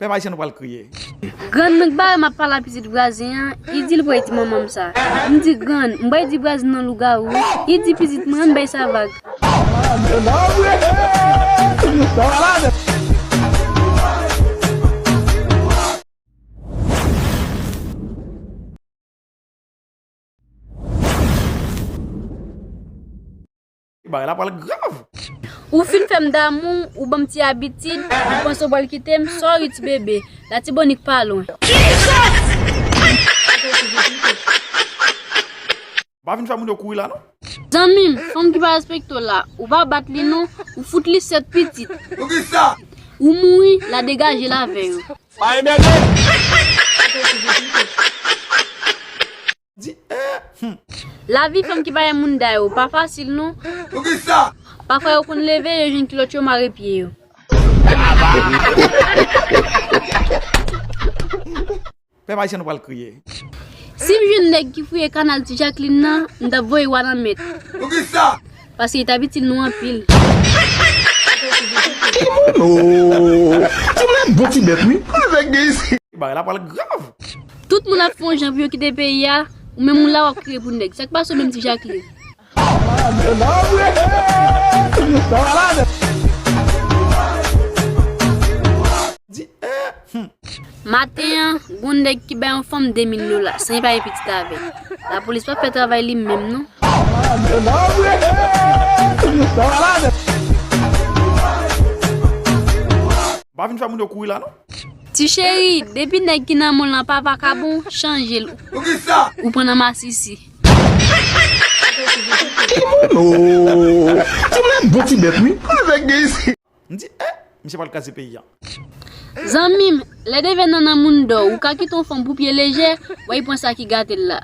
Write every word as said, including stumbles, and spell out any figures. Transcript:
Pèp ayisyen, nou pral kriye. Grann mwen k bare m ap pale a pitit vwazen an, li di l pral di manman m sa. M di grann, m pral di vwazen nan lougawou, li di pitit mwen ann bay sa vag. Bagay la pral grav. Ou fin fè m damou, ou ban m ti abitid, ou panse w pral kite m, sorry ti bebe. Latibonit pa lwen. Pa vin fè moun yo kouri la non. Zanmi m, fanm ki pa respekte w la, ou pa bat li non, ou fout li sèt pitit. Poukisa? Ou mouri, l a degaje l avè yo. Pa enmède. Di, eh, hmm. Lavi fanm ki pa gen moun da yo pa fasil non. Poukisa? Pafwa yo konn leve, yo jwenn kilòt yo mare pye yo. Pèp ayisyen, nou pral kriye. Si m jwenn nèg ki fouye kanal ti Jacqueline nan, m t ap voye w a nan mèt. Poukisa? Paske li t ap itil nou anpil. Timoun, oh! Timoun, bon ti bèt, wi. Nèg gen isi. Bagay la pral grav. Tout moun ap fè yon jan pou yo kite peyi a, ou menm ou la w ap kriye pou nèg. Sa k pase w menm ti Jacqueline? Di, eh, hmm. Maten an, gon nèg ki bay yon fanm de mil dola, san li pa gen pitit avè l. Lapolis p ap fè travay li menm non. Pa vin fè moun yo kouri la non. Ti cheri, depi nèg ki nan men w lan pa vakabon, chanje l. Poukisa? Ou pran nan masisi. Timoun, oh! Timoun, bon ti bèt, wi. Nèg gen isi. M di, eh, misye pral kraze peyi a. Zanmi m, lè devèn nan nan moun dò, ou ka kite yon fanm pou pye lejè, w a pran sa ki gate l la.